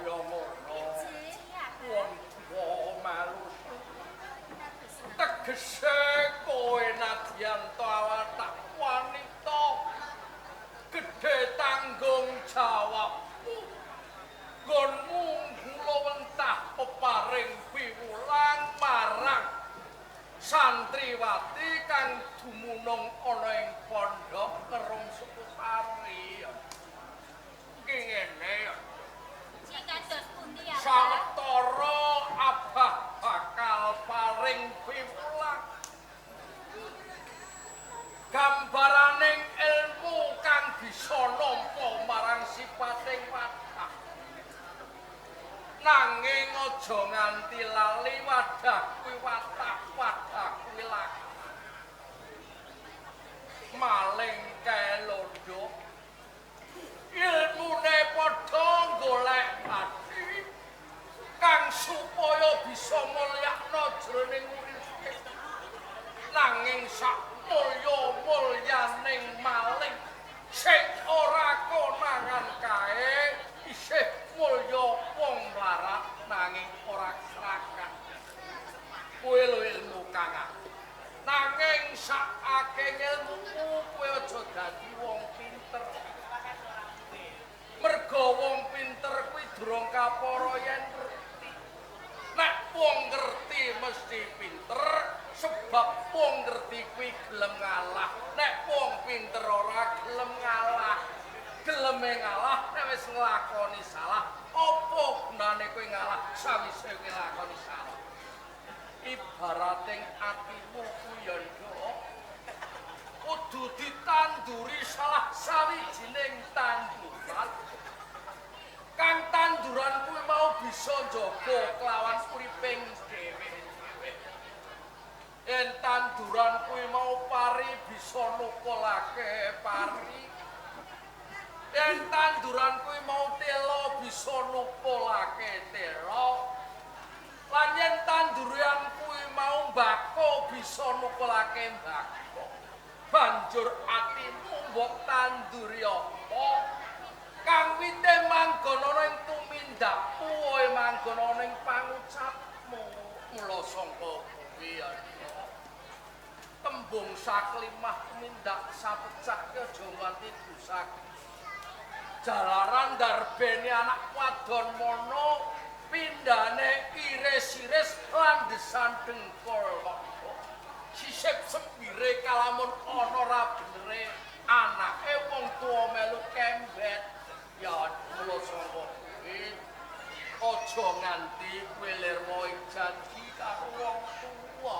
Kaya ngono. Wong tuwa melu tegese kowe nadyan watak wanita gedhe tanggung jawabmu. Nggonmu kula wentah peparing piwulang marang santriwati kang dumunung ana ing pondok Kerum Sukosari. Iki ngene ya. Kados pundi ya? Sawetara abah bakal paring piwulang. Gambaraning ilmu kang bisa nampa marang sipating wadah. Nanging aja nganti lali wadah kuwi watak, wadah kuwi laku. Maling kae londo. Ilmune padha golek ati kang supaya bisa mulyakna jroning uripe. Nanging sak mulya-mulyaning maling sing ora konangan kae isih mulya wong mlarat nanging ora krakan. Kuwi lho ilmu kang aku. Nanging sak akeh ilmumu kowe aja dadi wong pinter. Mergo wong pinter kuwi durung kapara yen ngerti. Nek wong ngerti mesti pinter, sebab wong ngerti kuwi gelem ngalah. Nek wong pinter ora gelem ngalah, geleme ngalah nek wis nglakoni salah. Apa gunane kowe ngalah sawise kowe nglakoni salah? Ibarating atimu kuwi ya nduk kudu ditanduri salah sawijining tanduran. Kang tanduran kuwi mau bisa njaga kelawan uriping dhewe-dhewe. Yen tanduran kuwi mau pari bisa nukulake pari. Yen tanduran kuwi mau tela bisa nukulake tela. Lan yen tanduran kuwi mau mbako bisa nukulake mbako. Banjur atimu mbok tanduri apa? Kang wite manggon ana ing tumindakmu, wae manggon ana ing pangucapmu. Mula sangka kuwi ya tembung saklimah tumindak sapecah ki aja nganti dusak. Jalaran darbene anak wadon mono pindhane iris-iris landesan dengkul kok. Sisip sembire kalamun ana ra benere anake wong tuwa melu kembet. Ya mula sangka kuwi aja nganti kowe lirwa ing janji karo wong tuwa.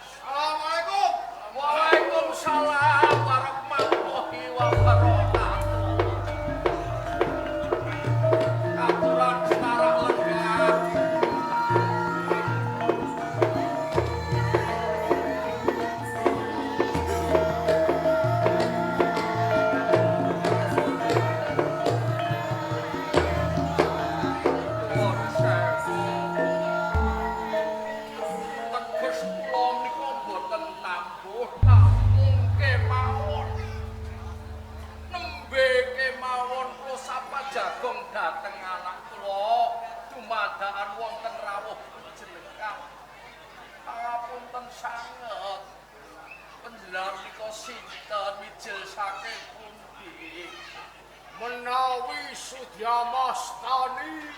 Assalamualaikum. Waalaikumsalam warahmatullahi wabarakatuh. Katuran setarak lenggah. Nuwun sewu. Teges kula menika mboten tambuh namung kemawon. Nembe kemawon kula sapa jagong dhateng anak kula dumadakan wonten rawuh panjenengan. Pangapunten sanget. Panjenengan menika sinten mijil saking pundi? Menawi Sudyamastani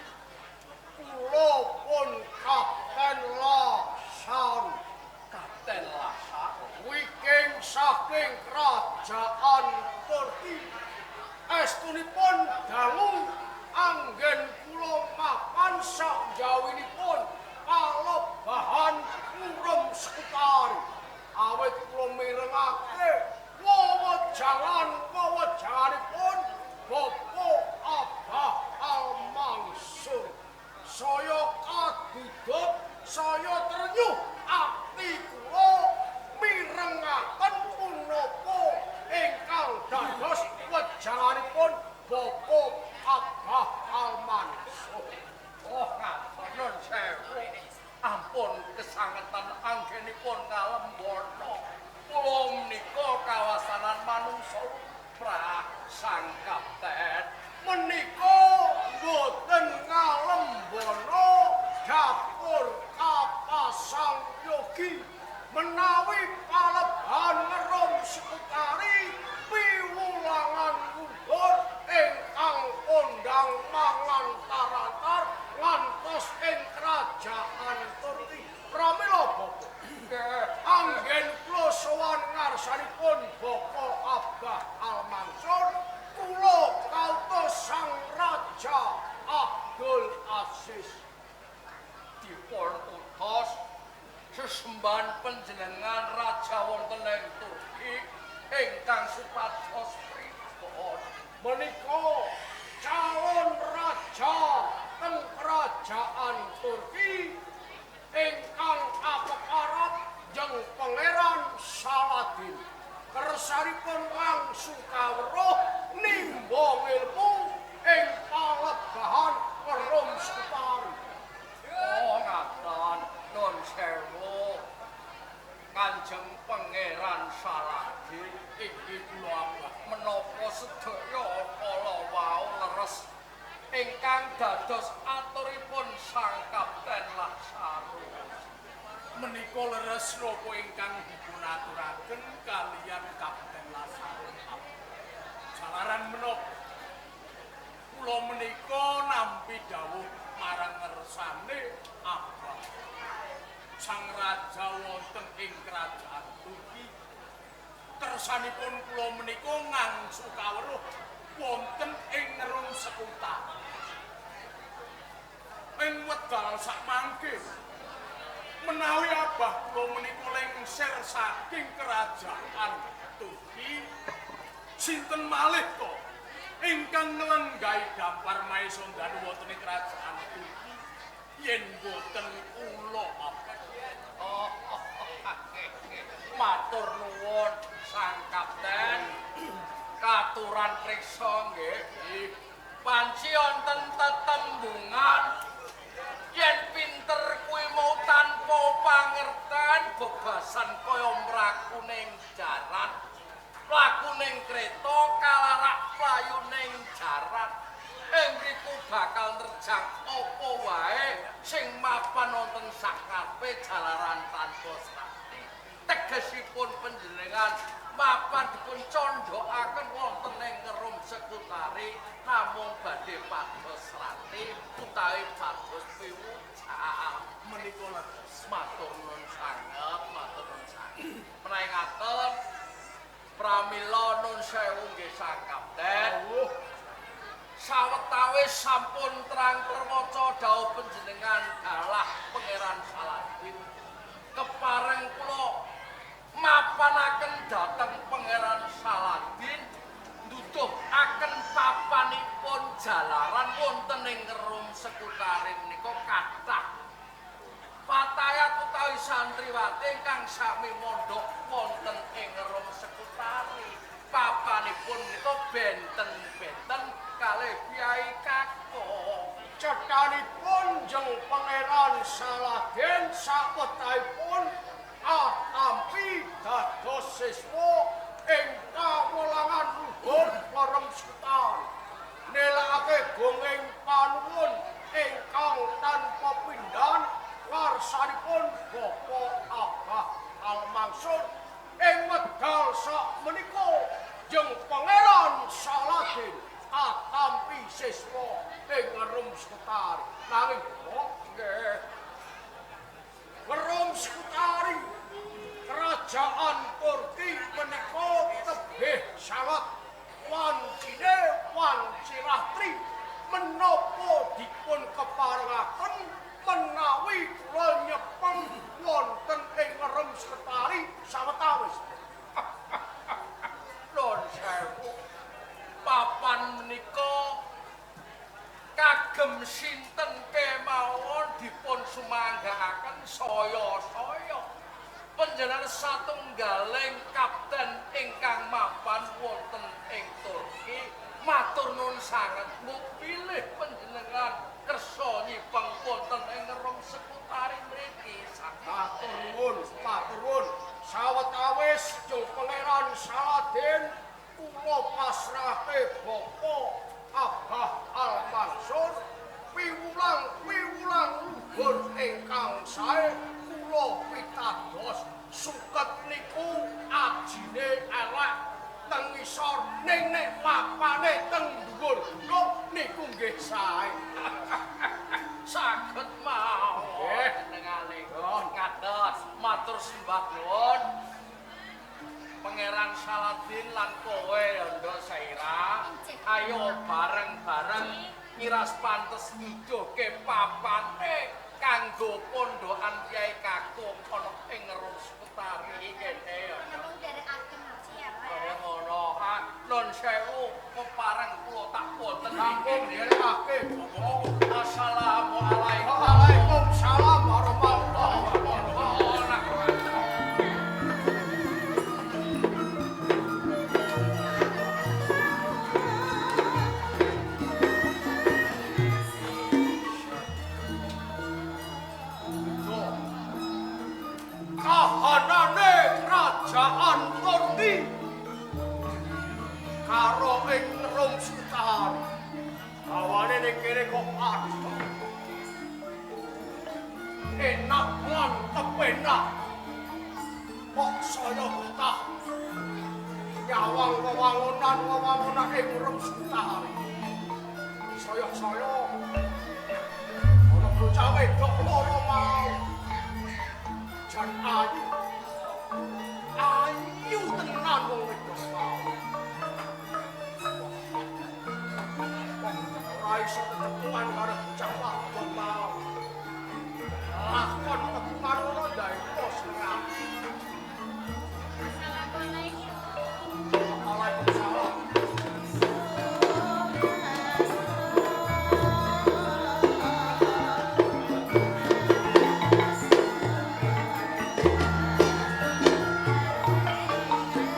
kula pun Kapten Lasar. Kapten Lasar. Wiking saking Kerajaan Turki. Estunipun dangu anggen kula mapan sakjawinipun kalebahan Kurum Sekutari. Awit kula mirengake wewejangan wewejanganipun Bapak Abah Al-Mansur. Saya kadudut, saya trenyuh ati kula mirengaken punapa ingkang dados wejanganipun Bapak Abah Al-Mansur. Oh, ngaten nun sewu. Ampun kesangetan anggenipun ngalembono. Kula menika kawasanan manungsa lumrah sang kapten. Menika mboten Aziz. Dipun utos sesembahan panjenengan raja wonten ing Turki ingkang supados pripun? Menika calon raja teng kerajaan Turki ingkang apekarep jeng Pangeran Saladin. Kersanipun wangsu kawruh nimba ngilmu ing palegahan Rum Sekutari. Oh ngaten, nun sewu. Kanjeng Pangeran Saladin inggih kula abah menapa sedaya kala wau leres ingkang dados aturipun Sang Kapten Lasarus. Menika leres napa ingkang dipunaturaken kaliyan Kapten Lasarus. Jalaran menapa kula menika nampi dawuh marang ngersane abah Sang Raja wonten ing kerajaan Turki. Kersanipun kula menika ngangsu kawruh wonten ing Rum Sekutari. Ing wedal sakmangke menawi abah kula menika lengser saking kerajaan Turki, sinten malih to ingkang nglenggahi dampar Mahesa Ndanu wonten ing kerajaan Turki yen boten kula abah. Oh, matur nuwun Sang Kapten. Katuran priksa nggih. Panci wonten tetembungan yen pinter kuwi mau tanpa pangerten bebasan kaya mlaku ning jaran, mlaku ning kreta kalarak mlayu ning jaran. Ing mriku bakal nerjang apa wae sing mapan wonten sakarepe jalaran tanpa srati. Tegesipun panjenengan mapan dipun condhokaken wonten ing Rum Sekutari namung badhe pados srati utawi pados piwucal. Menika leres. Matur nuwun sanget, matur nuwun sanget. Menawi ngaten pramila nun sewu nggih Sang Kapten. Sawetawis sampun terang perwaca dawuh panjenengan dalah Pangeran Saladin. Kepareng kula mapanaken dhateng Pangeran Saladin nduduhaken papanipun jalaran wonten ing Rum Sekutari menika kathah patayat utawi santriwati ingkang sami mondhok wonten ing Rum Sekutari. Papanipun menika benten-benten kalih Kyai Kakung. Cethanipun jeng Pangeran Saladin sawetahipun atampi dados siswa ing kawulangan luhur Rum Sekutari. Nelakake gonging panuwun ingkang tanpa pindhan warsanipun Bapak Abah Al-Mansur ing wedal sakmenika jeng Pangeran Saladin atampi siswa ing Rum Sekutari. Nanging nggih Rum Sekutari kerajaan Turki menika tebih sanget wancine wanci ratri menapa dipun keparengaken menawi kula nyepeng wonten ing Rum Sekutari sawetawis. Nun sewu, papan menika kagem sinten kemawon dipun sumanggaaken saya-saya. Panjenengan satunggaling kapten ingkang mapan wonten ing Turki, matur nuwun sanget mung bilih panjenengan kersa nyipeng wonten ing Rum Sekutari mriki. Matur nuwun, matur nuwun. Sawetawis jeng Pangeran Saladin kula pasrahke Bapak Abah Al-Mansur piwulang-piwulang luhur ingkang sae kula pitados suket niku ajine elek teng ngisor ning nek mapane teng dhuwur gunung niku nggih sae. Saged mawon jenengane. Ngaten matur sembah nuwun Pangeran Saladin lan kowe ya Nduk Saira. Ayo bareng-bareng Ngiras pantes nuduhke papane kanggo pondokan Kyai Kakung ana ing Rum Sekutari kene ya. Namung nderekaken Ci Abah. Kaya ngono, ha. Nun sewu kepareng kula tak boten Sampun nderekake. Assalamualaikum. Waalaikumsalam warahmatullahi wabarakatuh. Kahanane kerajaan Turki karo ing Rum Sultan. Hawane ning kene kok adem. Enak lan kepenak. Kok saya betah nyawang wewangunan-wewangunan ing Rum Sultan. Saya-saya ana bocah wedok loro mau. Jan ayu. Ayu tenan wong wedok mau. Ora iso ketemuan karo bocah wadon mau. Lakon ketemuan ngono ndaeko sing apik. Assalamualaikum. Waalaikumsalam.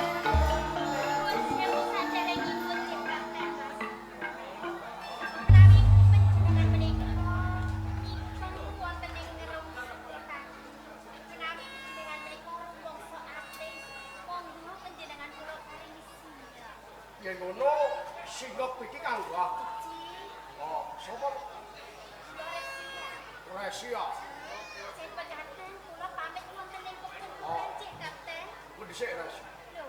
Nuwun sewu saderengipun Cik Kapten. Menawi panjenengan menika ingkang wonten ing Rum Sekutari. Menawi panjenengan menika rumangsa atis, monggo panjenengan kula paringi singgah. Yen ngono singep iki kanggo aku. Ci, Oh, sapa? kula Resia. Resia. Cek pekaten kula pamit wonten ing pekebun Cik Kapten. Ku dhisik Resia. Lho,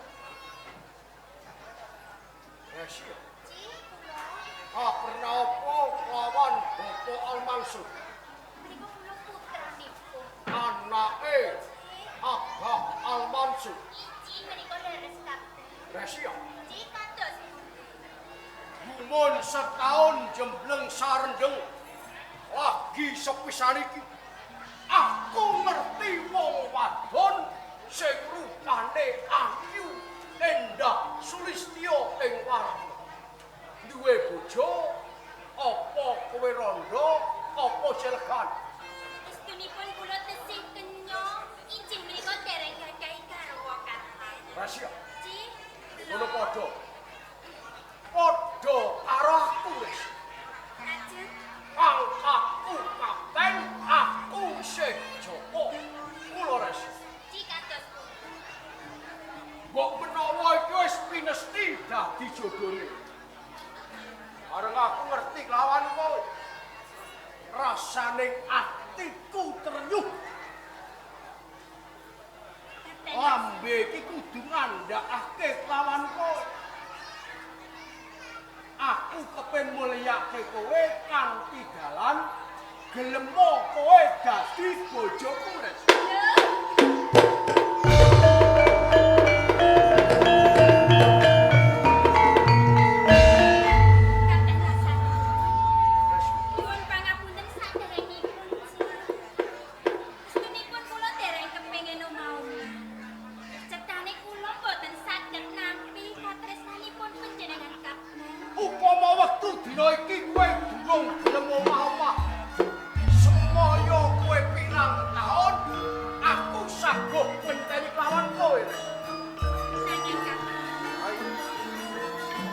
Resia. Ci, kula Ah, pernah apa lawan Bapak Almansur? menika kula putranipun. Anake Abah Almansur. Ici menika leres Kapten. Resia. Ci kados pundi? Gumun setahun jembleng sarendeng. Lagi sepisan iki. Aku ngerti wong wadon sing rupane ayu, endah sulistya ing warna. Duwe bojo, apa kowe rondo, apa jelegan? Estunipun kula tesih kenya, injih menika dereng gadahi garwa Kapten. Rahasia. Ci, Ngono padha. Padha karo aku wis. Lajeng Pangkatku kapten, aku isih Joko. Kula Rahasia. Ci kados pundi? Mbok menawa iki wis pinesti dadi jodone. Bareng aku ngerti kelawan kowe. Rasane atiku trenyuh. Kapten Lambe iki kudu ngandhakake kelawan kowe. Aku kepen mulyake kowe kanthi dalan gelemo kowe dadi bojoku, Res. Lho, Kapten Lasana. Res. Nyuwun pangapunten saderengipun Ci. Estunipun kula dereng kepengin omah-omah. Cetane kula boten saged nampi katresnanipun panjenengan Kapten. Upama wektu dina iki kowe durung gelem omah-omah, semaya kowe pirang taun, aku saguh ngenteni kelawan kowe, Res. Nanging Kapten, Ayo.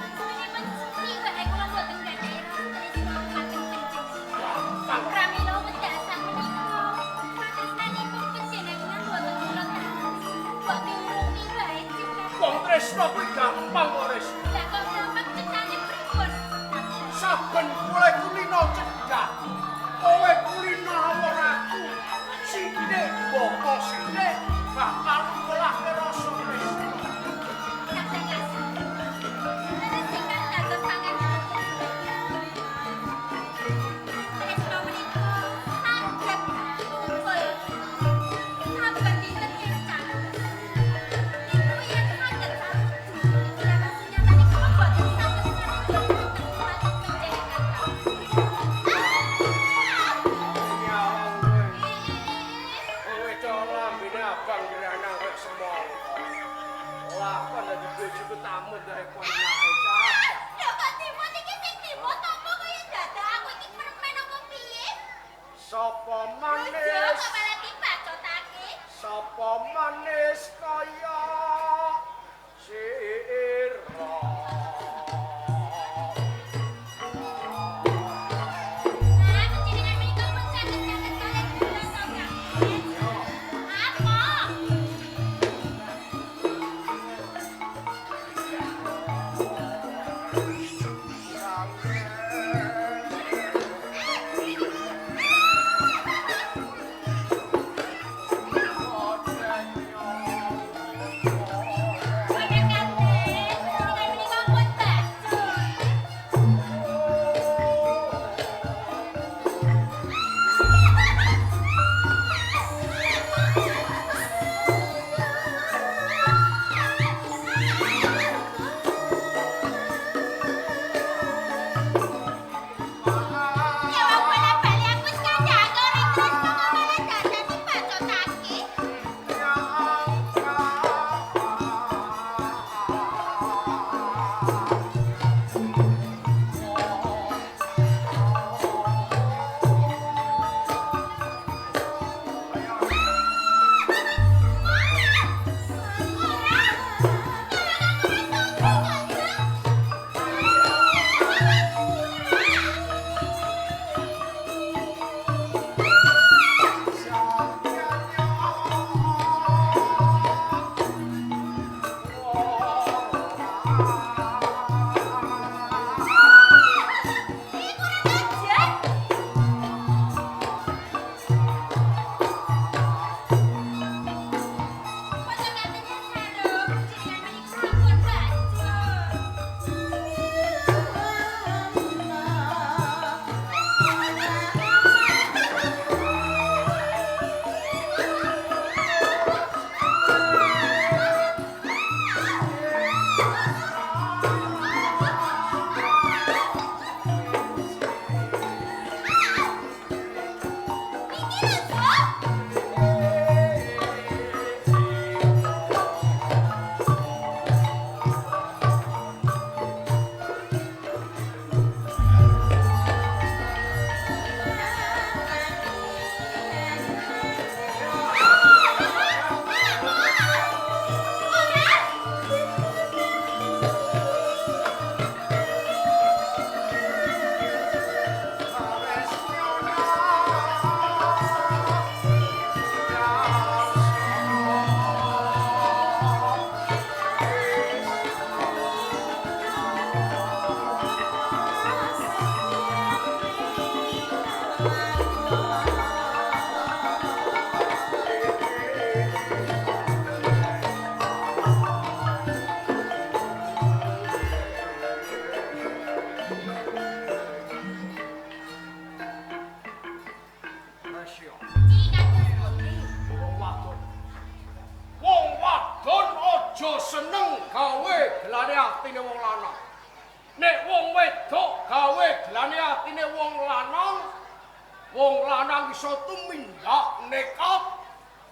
estunipun Ci wae kula boten gadhahi rasa tresna dhumateng panjenengan. Pramila wekdal sakmenika katresnanipun panjenengan boten kula tampi. Mbok diurungi wae Ci Kapten. Wong tresna kuwi gampang kok, Res. Lah kok gampang cetane pripun? Kapten? Saben kowe kulino cedhak, kowe kulino awor aku. Sithik boko sithik bakal ngulahke rasa tresna. Kapten Lasana. Leres ingkang dados pangandikan. Tresna menika saged tukul saben dinten kencang. Niku yen saged sarujuk. Sapa Rujo manis kok malah dibacotake. Sapa manis kaya sira. Nah, panjenengan menika pun caket-caket kalih kula to, Kapten. Apa? Boten Kapten, panjenengan menika pun bacut. Ya wong bola-bali aku wis kandhake ora tresno kok malah dadak dibacotake. Iki kurang ajar. Foto katanya sarung, jenengan menika pun bacut. Iki lho, Jo. Resya. Ciri kados pundi? Wong wadon. Wong wadon aja seneng gawe gelane atine wong lanang. Nek wong wedok gawe gelane atine wong lanang iso tumindak nekat,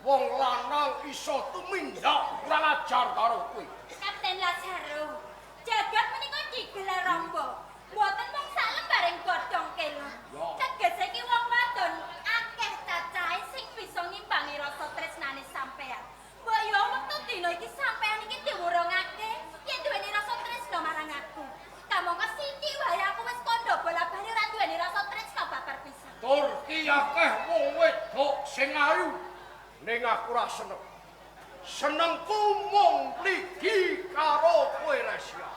wong lanang iso tumindak kurang ajar karo kuwi. Kapten Lazaro, jagat menika digelar ramba. Mboten mung sak lembaring godhong kelo. Ya. Tegese iki wong wadon akeh cacahe sing bisa ngimbangi rasa tresnane sampean. Mbok yo wektu dina iki sampean iki diwurungake yen duweni rasa tresna marang aku. Kamangka sithik wae aku wis kandha bola-bali ora duweni rasa tresna babar pisan. Tur ki akeh wong wedok sing ayu ning aku ora seneng. Senengku mung mligi karo kowe Resya.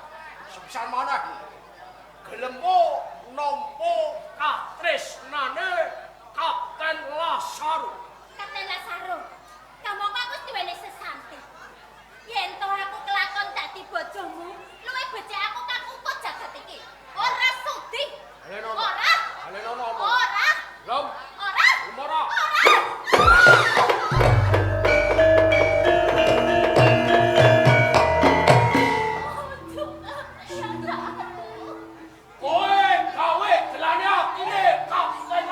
Sepisan maneh gelemo nampa katresnane Kapten Lasaro. Kapten Lasaro, kamangka aku wis duweni sesanti. Yen to aku kelakon dadi bojomu, luwih becik aku kakukut jagat iki. Ora sudi. Alenono. Ora. Alenono. Ora. Lom, Ora. umara. Ora. Kowe gawe gelane atine Kapten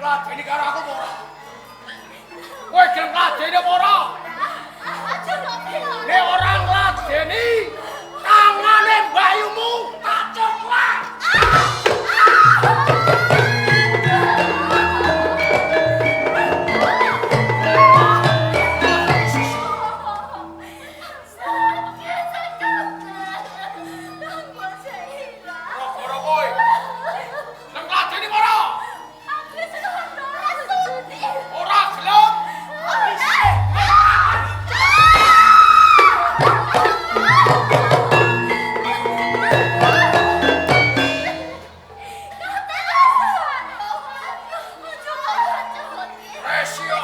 Ngladeni karo aku apa ora? Kowe gelem ngladeni apa ora? Aja kok. Nek ora ngladeni, tangane mbayumu tak coplak. Ora kowe. Gelem ngladeni apa ora? Ora gelem. Resio.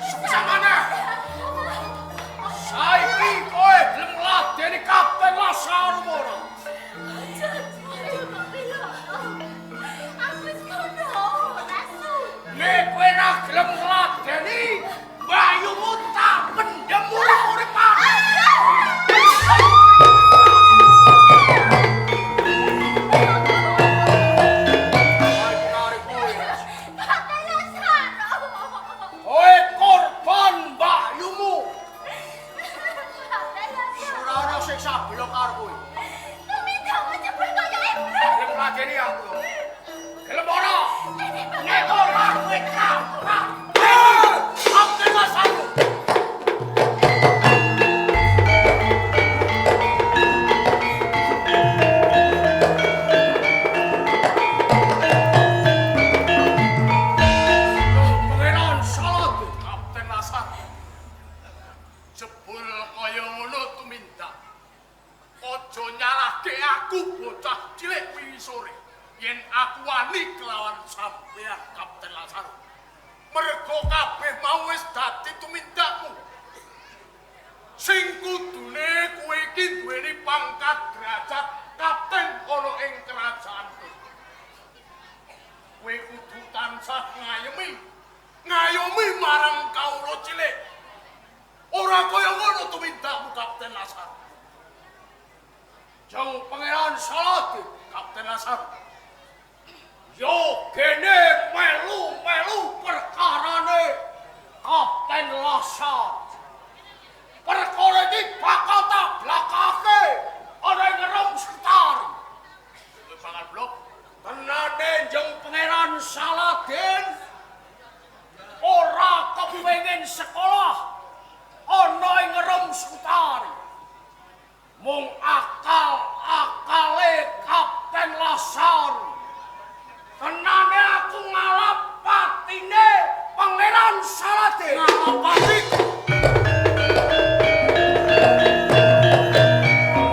Susah maneh. Saiki kowe gelem ngladeni Kapten Lasar apa ora? Nek kowe ora gelem ngladeni, mbayumu tak pendem urip-uripan. Saiki arep kowe. Kowe korban mbayumu. Ora ana siksa bela karo kowe. Gelem ngladeni aku. Gelem ora? Nek ora kowe kalah. Kapten Lasar. Pangeran Saladin. Kapten Lasar. Jebul kaya ngono tumindak. Aja nyalahke aku bocah cilik wingi sore. Yen aku wani kelawan sampeyan Kapten Lasar. Mergo kabeh mau wis dadi tumindakmu. Sing kudune kowe iki duweni pangkat derajat kapten ana ing kerajaan Turki. Kowe kudu tansah ngayomi, ngayomi marang kawula cilik. Ora kaya ngono tumindakmu Kapten Lasar. Jeng Pangeran Saladin. Kapten Lasar, Yo gene melu-melu perkarane Kapten Lasar. Perkara iki bakal tak blakake ana ing Rom Sekutari. kowe bakal blok. Tenane jeng Pangeran Saladin ora kepengin sekolah ana ing Rom Sekutari. Mung akal-akale Kapten Lasar. Tenane aku ngalap patine Pangeran Saladin. Ngalap pati.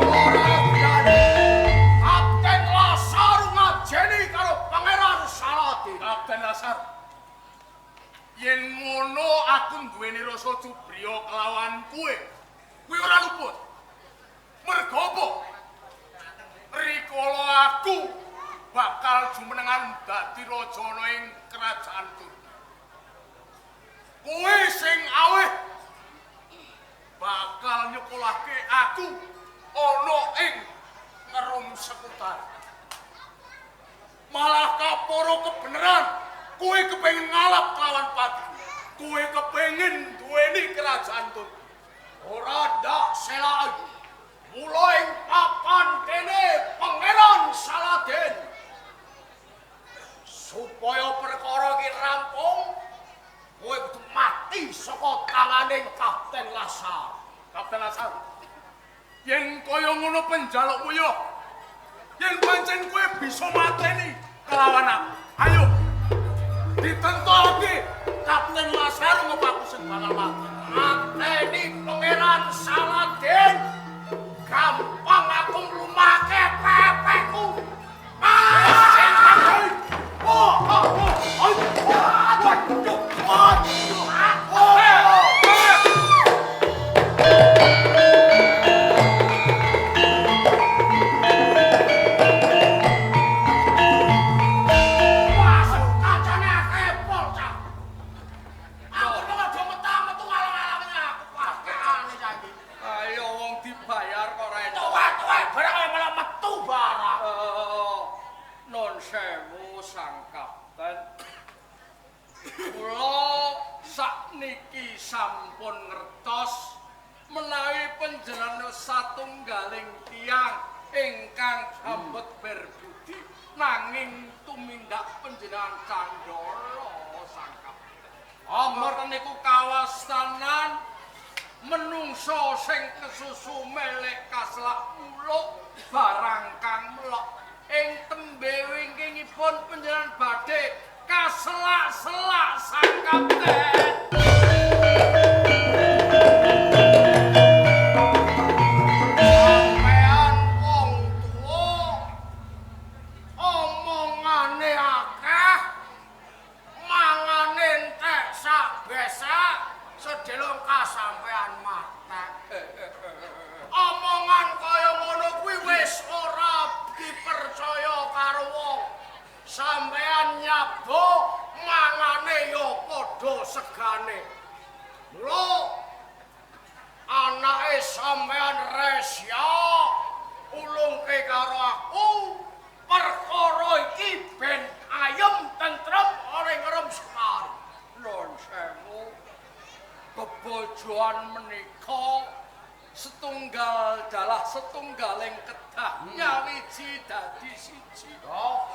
Ora gunane. Kapten Lasar ngajeni karo Pangeran Saladin. Kapten Lasar. Yen ngono aku duweni rasa cubriya kelawan kowe. Kowe ora luput. Mergo apa? Rikala aku bakal jumenengan dadi raja ana ing kerajaan Turki. Kowe sing aweh bakal nyekolahke aku ana ing Ngerum Sekutar. Malah kaporo kebeneran, kowe kepengin ngalap kelawan pati. Kowe kepengin duweni kerajaan Turki. Ora ndak selak. Mula ing papan kene Pangeran Saladin. Supaya perkara iki rampung, kowe kudu mati saka tangane Kapten Lasar. Kapten Lasar, yen kaya ngono penjalukmu yo, yen pancen kowe bisa mateni kelawan aku, ayo ditentokake Kapten Lasar ngopo aku sing bakal mati. Mateni Pangeran Saladin, gampang aku mlumake pepeku. Ayo wong dibayar kok ora entuk. Tuwek-tuwek barang malah metu barang. Non sewu sang kapten. Kula sakniki sampun ngertos menawi panjenengan satunggaling tiyang ingkang sambet berbudi nanging tumindak panjenengan candala sangkap. Amar niku kawastanan menungso sing kesusu melek kaselak muluk barang kang melok ing tembe wingkingipun panjenengan badhe kaselak-selak sang kapten. Sampean wong tuwa omongane akeh, mangane entek sak besak, sedelong kasampean matek. Omongan kaya ngono kuwi wis ora dipercaya karo wong. Sampean nyabdo mangane ya padha segane. Mula anake sampean Resya ulungke karo aku, perkara iki ben ayem tentrem ora ngerem sekar. Nuwun sewu, bebojoan menika setunggal dalah setunggaling kedah nyawiji dadi siji.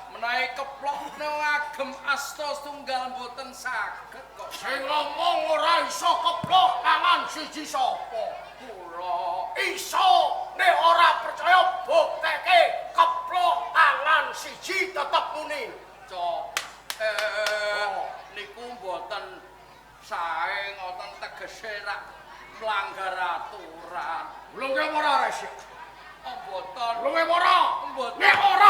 Menawi keplok ngagem asta setunggal mboten saged kok. Sing ngomong ora iso keplok tangan siji sapa? Kula Iso, nek ora percaya bukteke keplok tangan siji tetep muni. Cok. Niku mboten sae ngoten tegese rak melanggar aturan. Ulungke ora Resya? Oh, mboten. Ulungke ora? Mboten. Nek ora